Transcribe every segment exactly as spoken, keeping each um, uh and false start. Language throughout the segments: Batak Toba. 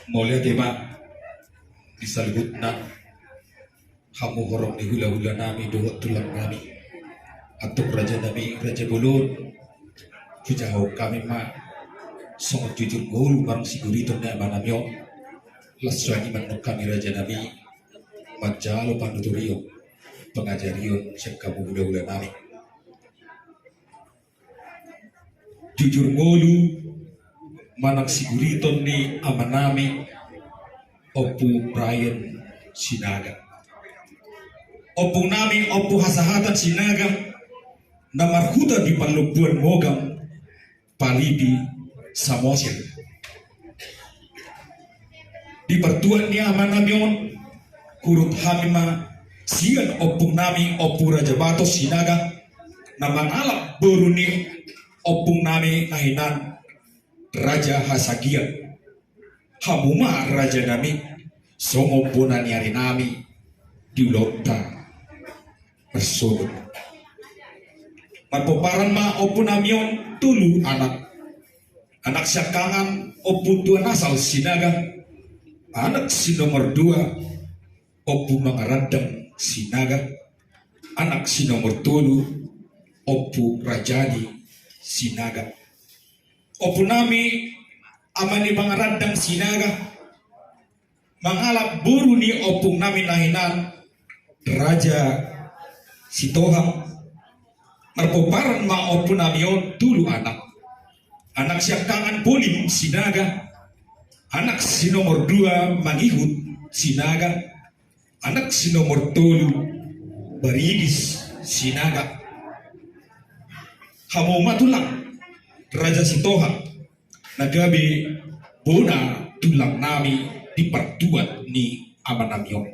Mauliate ma di saluhutna, hamu horong ni hulahulanami dohot tulangnami. Antong rajanami, raja bolon, hujahahon hami ma songon jujur ngolu manang siguriton ni amanami on. Las suang i ma nang hami rajanami manjalo panuturion, pangajarion sian hamu hulahulanami. Jujur ngolu manang siguriton ni amanami Ompu Brian Sinaga. Ompungnami Ompu Hasahatan Sinaga, na marhuta di Pallombuan Mogam, Palipi, Samosir. Di partuat ni amanami on, hurut hami ma sian ompungnami Ompu Raja Batos Sinaga, na mangalap boru ni ompungnami na hinan Raja Hasagian. Hamu ma rajanami, songon bona ni arinami di ulaonta marsogot. Marpomparan ma ompunami on tolu anak. Anak siangkangan Ompu Tuan Asal Sinaga, anak si nomor dua Ompu Mangarandang Sinaga, anak si nomor tolu Ompu Rajadi Sinaga. Ompunami Ama ni Mangarandang Sinaga, mangalap boru ni ompungnami na hinan Raja Sitohang. Marpomparan ma ompunami on tolu anak. Anak siangkangan Polim Sinaga, anak si nomor dua Mangihut Sinaga, anak si nomor tolu Barigis Sinaga. Hamu ma tulang, Raja Sitohang, na gabe bona tulangnami di partuat ni amanami on.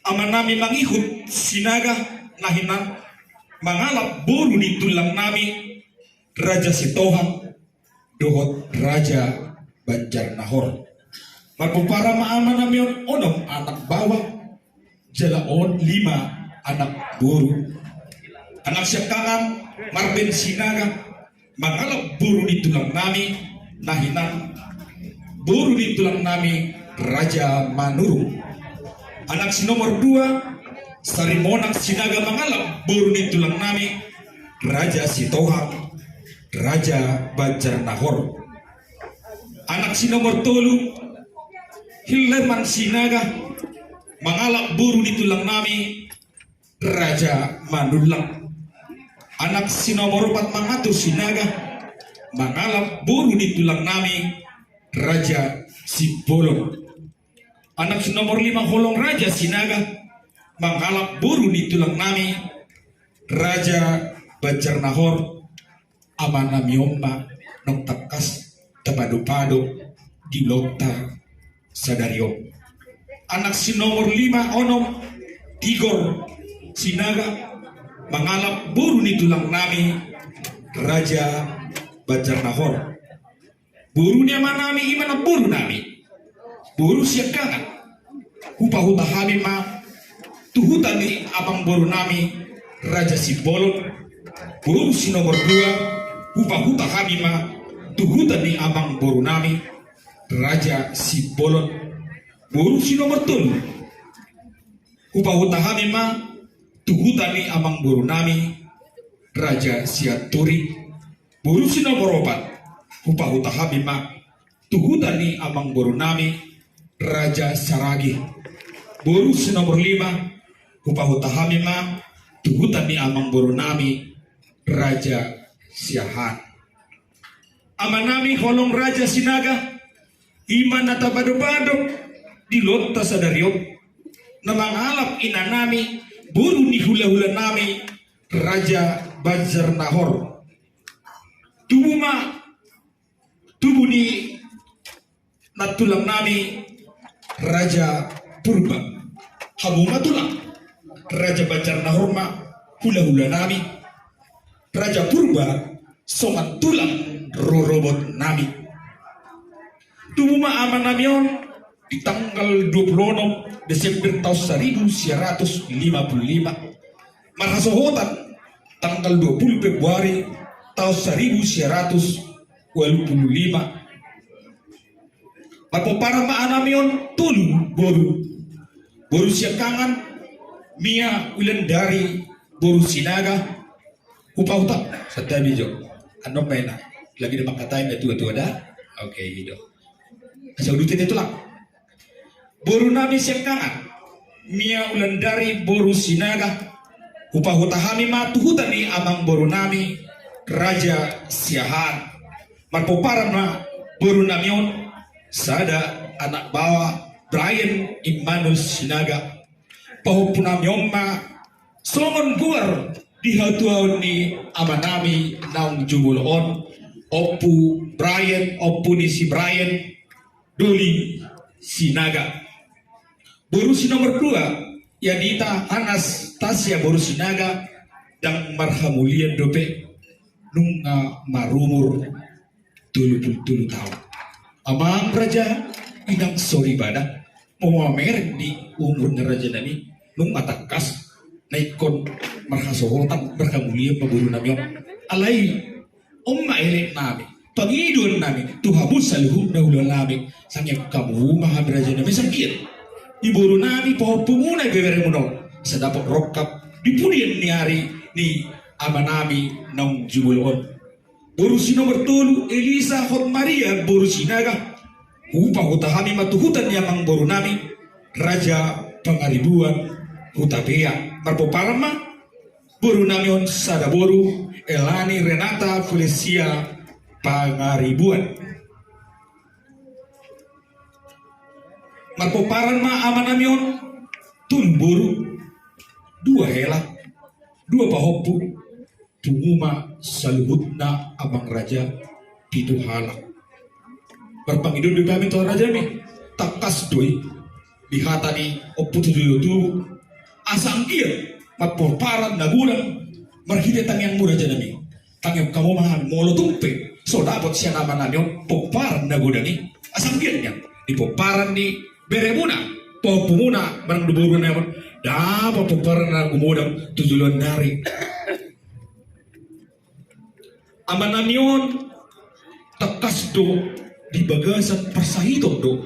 Amanami Mangihut Sinaga na hinan mangalap boru ni tulangnami Raja Sitohang dohot Raja Banjarnahor. Marpomparan ma amanami on onom anak baoa, jala on lima anak boru. Anak siangkangan Marben Sinaga, mangalap boru ni tulangnami na hinan, boru ni tulangnami Raja Manurung. Anak si nomor dua Sarimonang Sinaga, mangalap boru ni tulangnami Raja Sitohang, Raja Banjarnahor. Anak si nomor tolu Hillerman Sinaga, mangalap boru ni tulangnami Raja Manullang. Anak si nomor opat Mangatur Sinaga, mangalap boru ni tulangnami Raja Simbolon. Anak si nomor lima Holong Raja Sinaga, mangalap boru ni tulangnami Raja Banjarnahor. Amanami on ma naung tangkas tapadopado di ulaonta sadari on. Anak si nomor lima onom Tigor Sinaga, mangalap boru ni tulangnami Raja Banjarnahor. Boru ni amanami i ma namborunami, boru siangkangan. Hupahuta hami ma tu huta ni amangborunami Raja Simbolon. Boru si nomor dua, hupahuta hami ma tu huta ni amangborunami Raja Simbolon. Boru si nomor tolu, hupahuta hami ma tu huta ni amangborunami Raja Sianturi. Boru si nomor opat, hupahuta hami ma tu huta ni amangborunami Raja Saragi. Boru si nomor lima, hupahuta hami ma tu huta ni amangborunami Raja Siahaan. Amanami Holong Raja Sinaga, i ma na tapadopado di ulaonta sadari on, na mangalap inanami, boru ni hulahulanami Raja Banjarnahor. Tubu ma tubu ni nantulangnami Raja Purba. Hamu ma tulang, Raja Banjarnahor ma hulahulanami. Raja Purba songon tulang rorobotnami. Tubu ma amanami on di tanggal dua puluh onom Desember taon saribu sia ratus lima puluh lima, marhasohotan tanggal dua puluh Februari taon saribu sia ratus ualu puluh lima. Marpomparan ma amanami on tolu boru. Boru Siangkangan, Mia Wulandari boru Sinaga, hupahuta, santabi jo. Annon ma i na, lagi na mangkatai na tua-tua da. Oke, i do. Asa uduti na tulang. Borunami Siangkangan, Mia Wulandari boru Sinaga, hupahuta hami ma tu huta ni amangborunami Raja Siahaan. Marpomparan ma borunami on sada anak baoa, Brian Immanuel Sinaga. Pahompunami on ma songon goar di hatuaon ni amanami naung jumolo on, Ompu Brian, ompu ni si Brian, Doli Sinaga. Boru si nomor dua, Yadita Anastasia boru Sinaga, ndang marhamulian dope, nunga marumur tolu pulu tolu taon. Amang raja, inang soripada, molo mamereng di umur ni rajanami, nunga tangkas na ingkon marhasohotan, marhamulian ma borunami on. Alai on ma eleknami, pangidoannami tu hamu saluhutna ulaonnami, sangiang hamu ma hami rajanami, sangiang di borunami, pahompumuna, ibeberemuna on, sai dapot rongkap di pudian ni ari ni amanami naung jumolo on. Boru si nomor tolu, Elisa Hotmaria boru Sinaga, hupahuta hami ma tu huta ni amangborunami Raja Pangaribuan, Hutapea. Marpomparan ma borunami on sada boru, Elani Renata Felesia Pangaribuan. Marpomparan ma amanami on tolu boru, dua hela, dua pahompu, pungu ma saluhutna, amang raja, pitu halak. Marpangidoan do hami tu rajanami, tangkas do i di hata ni Ompu Tujuh Tubu, asa anggiat marpomparan na godang marhite tangiangmu rajanami. Tangiang hamu ma hami, molo tung pe so dapot sian amanami on pomparan na godang i, asa anggiat nian di pomparan ni beremuna, pahompumuna, manang di borunami on, dapot pomparan na godang tu joloan ni ari. Amanami on tangkas do di bagasan parsahiton do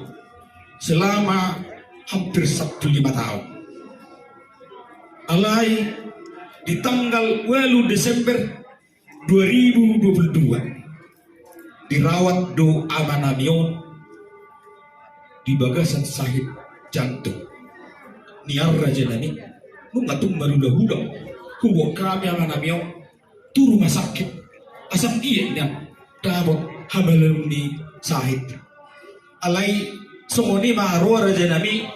selama hampir sampulu lima taon. Alai di tanggal ualu Desember dua ribu dua puluh dua, dirawat do amanami on di bagasan sahit jantung. Nian rajanami, nunga tung marhulahula huboan hami amanami on tu rumah sakit, asa anggiat nian dapot hamalum ni sahit. Alai songon i ma roha rajanami,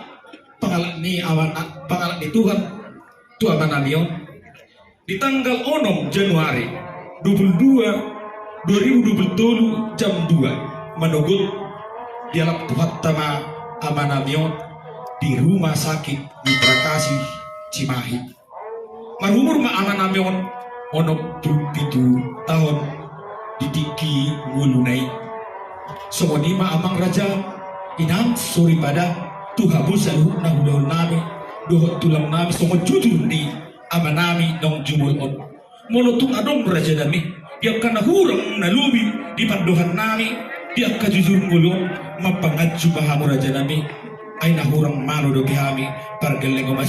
pangalap ni aman, pangalap ni Tuhan tu amanami on. Di tanggal onom Januari dua puluh dua, dua ribu dua puluh tolu, jam dua manogot, dialap Tuhanta ma amanami on di rumah sakit Mitra Kasih Cimahi. Marumur ma amanami on onom pulu pitu taon di tingki ngoluna i. Songon i ma amang raja, inang soripada, tu hamu saluhutna ulaonnami dohot tulangnami songon jujur ni amanami naung jumolo on. Molo tung adong rajanami di angka na hurang na lobi di pandohannami di angka jujur ngolu on, mampanganju ma hamu rajanami, ai na hurang malo dope hami pargelleng on.